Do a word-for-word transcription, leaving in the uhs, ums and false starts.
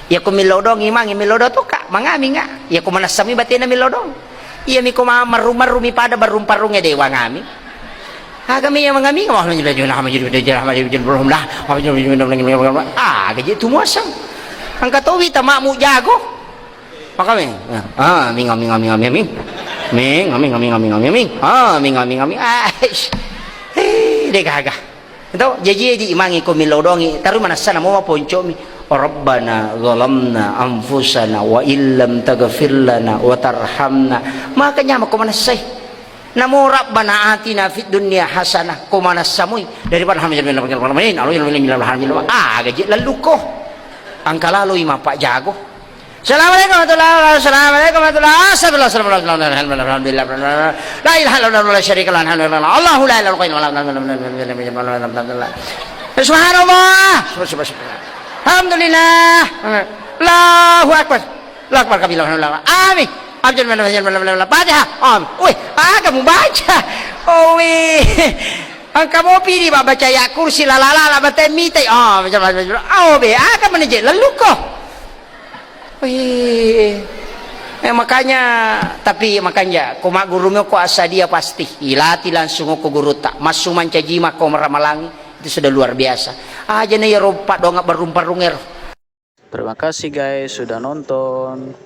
Iya ko millau doang imangnge, millau doang tokka, mangaminga. Iya ko manessami batena millau doang. Iya mi ko ma-, marru-marru mi pada barrung-parrungnge de wangami. Agami iya mangami, aga je tu muaseng. Engka towi tamamu jago. Maka mi, ah, ming, ming, ming, ming, ming. Ming, ming, ming, ming, ming, ming. Ah, ming, ming, ming. Ah, eish. Eh, de gaga. Tau, jaji di imangngi ko millau doangngi, taru manessa namo maponcomi. Rabbana zalamna anfusana wa illam taghfir lana wa tarhamna. Maka nyama ko manessai. Namo Rabbana atina fid dunya hasanah, ko manessa mui daripada alhamdulillah, alhamdulillah, alhamdulillah. Ah, gaji lalluko. Angka laloi mappa jago. Assalamualaikum warahmatullahi wabarakatuh. Assalamualaikum warahmatullahi wabarakatuh. Astagfirullah, astagfirullah, astagfirullah, alhamdulillah, alhamdulillah. La ilaha illallah, la syarika lah, alhamdulillah. Allahu la ilaha illallah. Subhanallah. Alhamdulillah. Allahu akbar. Allahu akbar kabira, alhamdulillah. Amin. Abjad mana, mana, mana, mana, Fatihah. Amin. Wih, aga mubaca. Oh, wih. Engka mopi di baca ya kursi, la, la, la, la, baca mitai. Oh, baca, baca, baca. Oh, be, aga mana je lalluko. Wih. Eh, makanya, tapi makanya, ko magguru mi ko assadia pasti. Ilati langsung ko gurutta. Massu mancaji mako ramalangi. Itu sudah luar biasa. Aja na iyaro paddoang barrung-parrung ero. Terima kasih guys sudah nonton.